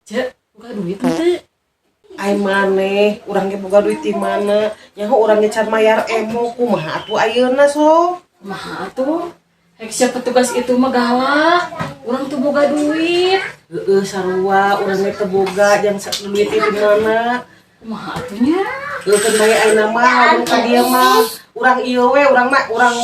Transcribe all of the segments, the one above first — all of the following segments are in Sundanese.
Cek, boga duit teh. Ai maneh, urang ge boga duit di mana? Nyaho urang ge can mayar emo kumaha atuh ayeuna sok? Kumaha atuh? Hek sia petugas itu mah galak. Urang tuh boga duit. Heeh, sarua urang ge teu boga jang duit di mana? Kumaha atuh nya? Heuh, keun bae ayeuna mah lamun ka dieu mah urang ieu we, urang mah urang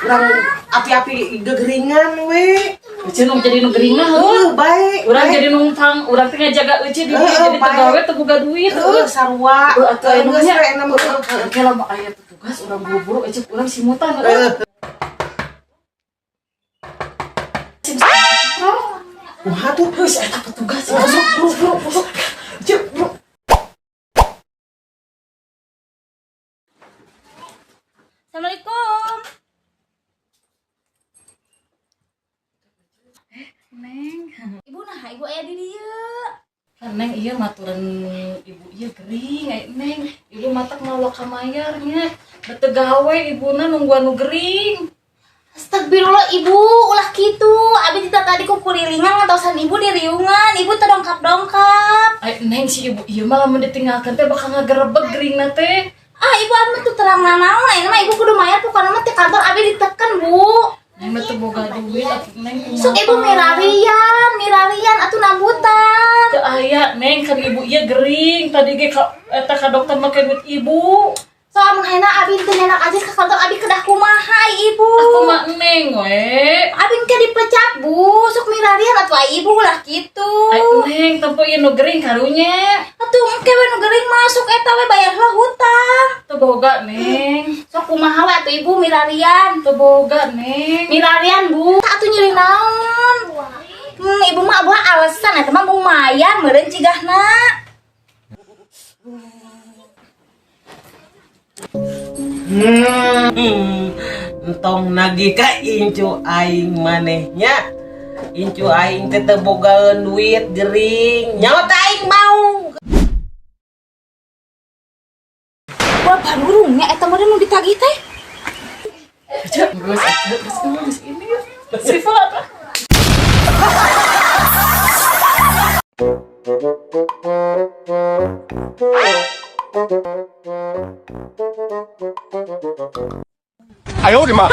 urang api-api gegeringan we. Ece nu jadi nu gering mah heuh. Heuh, bae. Urang bae. jadi numpang, urang teh ngajaga Ece di dieu Heeh, jadi bae. tegawe teu boga duit. Heuh, sarua. Heuh, atuh aya nu Geus nya. we ayeuna mah, heuh. Oke lah, aya petugas urang buru-buru Ece urang simutan heuh. Kumaha tuh? Heuh, si eta petugas. Masuk, buru-buru, masuk. Cek, buru. Assalamualaikum. Neng. Ibu nah, ibu aya di dieu. Kan Neng iya maturan ibu iya gering ai Neng. Ibu matak mawa ka mayarnya. Bete gawe ibuna nungguan nu gering. Astagfirullah ibu, ulah kitu. Abi tita tadi ku kurilingan ngatosan ibu di riungan. Ibu teh dongkap-dongkap. Ai Neng si ibu ieu mah lamun ditinggalkeun teh bakal ngagerebeg geringna teh. Ah, ibu abi tuh terang nanaon. Ayeuna mah ibu kudu mayar pokona mah ti kantor abi diteken, Bu. Neng mah teu boga duit atuh Neng kumaha. Sok ibu mirarian, mirarian atuh nambutan. Teu aya Neng kan ibu ieu gering tadi ge ka eta ka dokter make duit ibu. So amun ayeuna abi teu nyenak aja ke kantor abi kedah kumaha ai ibu. Aku mah Neng we. Abi engke dipecat, Bu. Sok mirarian atuh ai ibu ulah kitu. Ai Neng tempo ieu nu gering karunya. Atuh engke we nu gering masuk eta we bayar heula hutang. Teu boga Neng. Sok kumaha we atuh ibu mirarian. Teu boga Neng. Mirarian, Bu. Atuh nyeri naon? Ibu mah buah alasan eta mah lumayan meureun cigahna. Entong nagih ka incu aing manehnya. Incu aing teh teu bogaeun duit gering. Nyawa teh aing mau. Wah, barurungnya eta mah nu ditagih teh. Cek, geus geus geus ini. Sifat atuh. 哎呦我的妈！